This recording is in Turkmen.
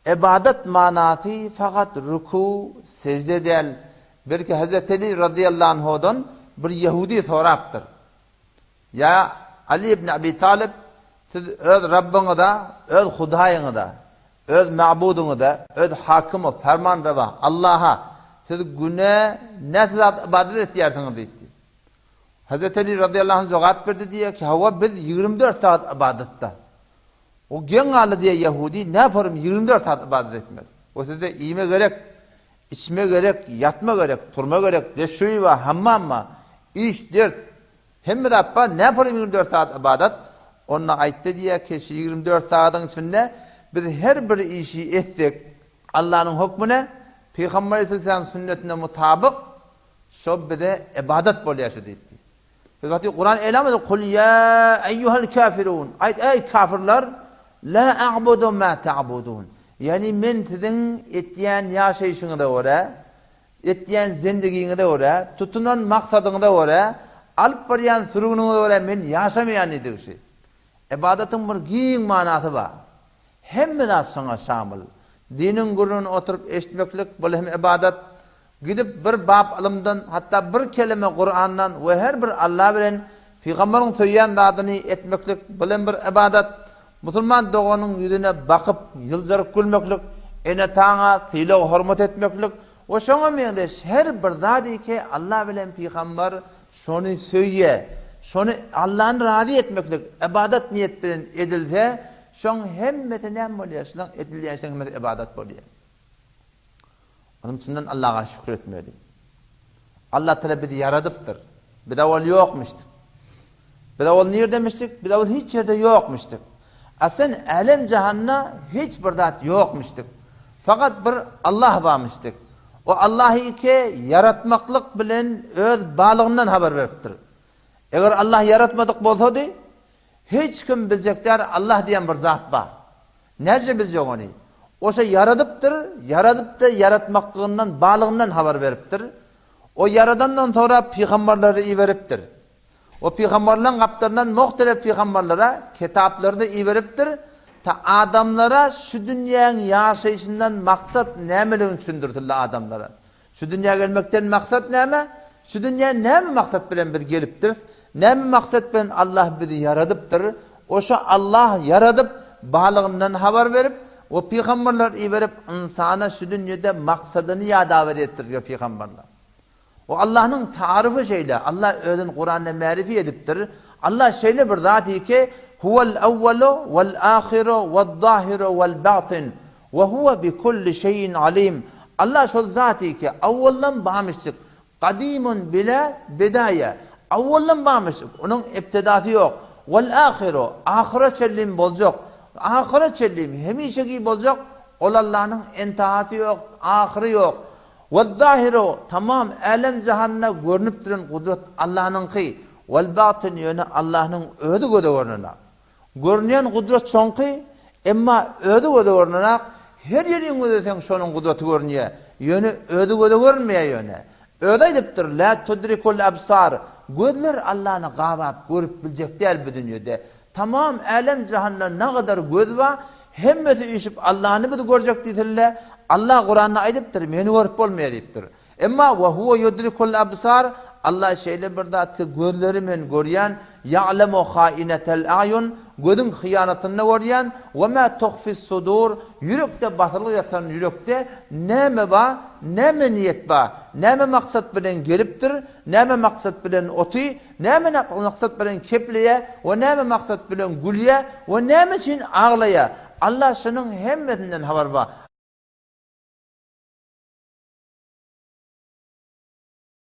Ybadat manasy fakat ruku, sejde däl. Belki Hazreti Ali razyýallahu anhudan bir ýehudi sorapdyr. Ýa Ali ibn Abi Talib, siz öz Rabbyňyza, öz Hudaýyňyza, öz Ma'budyňyza, öz Hakymy, Fermanrewa, Allaha siz güne näçe zat ybadat etýärsiňiz diýipdi. Hazreti Ali razyýallahu anh jogap berdi diýýär ki, hawa biz 24 sagat ybadatda. O geň galdy diýýär ýehudi, näporym 24 sagat ybadat etmeli. O sizde iýme gerek, içme gerek, ýatma gerek, turma gerek, deşşuý bar, hammam bar, iş, dert, hemme zat bar, näporym 24 sagat ybadat? Onda aýtdy diýýär ki, şu 24 sagadyň içinde biz her bir işi etsek, Allanyň hökmüne, Pygamber aleyhisselam sünnetine mutabyk, Şo bize ybadat bolýar şu diýipdi. Biz wagty Kuran elam edip kul ýa eýýuhel kafirun. Aýt eý kafirler la a'budu ma ta'budun. Ýani men siziň etýän ýaşaýşyňyza görä, etýän zendigiňize görä, tutunan maksadyňyza görä, alyp barýan sürgüniňize görä men ýaşamaýan diýdigi şu. Ybadatyň bir giň manasy bar. Hemme zat şoňa şamyl. Diniň gürrüňini oturyp eşitmeklik bul hem ybadat. Gidip bir bap ylymdan, hatda bir keleme Kurandan we her bir Alla bilen Pygambaryň söýýän zadyny etmeklik bul hem bir ybadat. Musulman doganyň ýüzüne bakyp ýyljaryp gülmeklik, ene-ataňa sylag-hormat etmeklik we şoňa meňzeş her bir zadyki Alla bilen Pygambar şony söýýä, şony Allany razy etmeklik ybadat niýet bilen edilse, şoň hemmesi näme bolýar? Şulaň edilýän işiň hemmesi ybadat bolýar. Onuň üçinden Allaha şükür etmeli. Allah Teala bizi ýaradypdyr. Biz awal ýokmuşdyk. Biz awal nirdemişdik? Biz awal hiç ýerde ýokmuşdyk. Aslen älem jahanda hiç bir zat ýokmuşdyk. Fakat bir Allah barmyşdyk. O Allahy ki ýaratmaklyk bilen öz barlygyndan habar beripdir. Eger Allah ýaratmadyk bolsady, hiç kim biljek däl Allah diýen bir zat bar. Näce biljek ony? Oşa ýaradypdyr, ýaradypda ýaratmaklygyndan, barlygyndan habar beripdir. O ýaradandan sonra pygamberleri iberipdir. O pygamberleň gapdalyndan muhtelef pygamberlere kitaplary-da iberipdir, ta adamlara şu dünýäň ýaşaýşyndan maksat nämeligini düşündirsinler adamlara. Şu dünýä gelmekden maksat näme? Şu dünýä näme maksat bilen biz gelipdiris? Näme maksat bilen Allah bizi ýaradypdyr? Oşa Allah ýaradyp, barlygyndan habar berip we pygamberler iberip ynsana şu dünýede maksadyny ýadaber etdirýär pygamberler. O Allahnyň taryfy şeýle. Allah özüni Kuranda märifi edipdir. Allah şeýle bir zat ki, Huwal awwalu wal ahiru wal zahiru wal batin we huwe bi kulli şeýin alim. Allah şol zat ki, awwaldan bamyşdyk. Gadimun bila bidaýa. Awwaldan bamyşdyk. Onuň ibtidasy ýok. Wal ahiru, ahyra çenli boljak. Ahyra çenli hemişeki boljak. Ol Allahnyň intihasy ýok, ahyry ýok. Wez-zahiru, tamam älem-jahanda görnüp duran gudrat Allanyňky, wel-batyn, ýöne Allanyň özi göze görnenak. Görünýän gudrat şoňky, emma özi göze görnenak, her ýeriň gözleseň şonuň gudraty görünýär, ýöne özi göze görünmeýär ýöne. Özi aýdypdyr, Lä tudrikul absar, gözler Allany gabap görüp biljek däl bu dünýede. Tamam älem-jahanda nagadar göz bar, hemmesi üýşüp Allany biz görjek diýsinler, Allah Kuranda aýdypdyr, meni görüp bolmaýar diýipdir. Emma we huwe yudrikul absar, Allah şeýle bir zat ki gözleri men görýän, ya'lemu ha'inetel a'yun, gözüň hyýanatyny görýän, we ma tuhfis sudur, ýürekde basylgy ýatan ýürekde näme bar, näme niýet bar, näme maksat bilen gelipdir, näme maksat bilen oty, Näme maksat bilen kepleýär we näme maksat bilen gülýär we näme üçin aglaýar? Allah şunuň hemmesinden habar bar.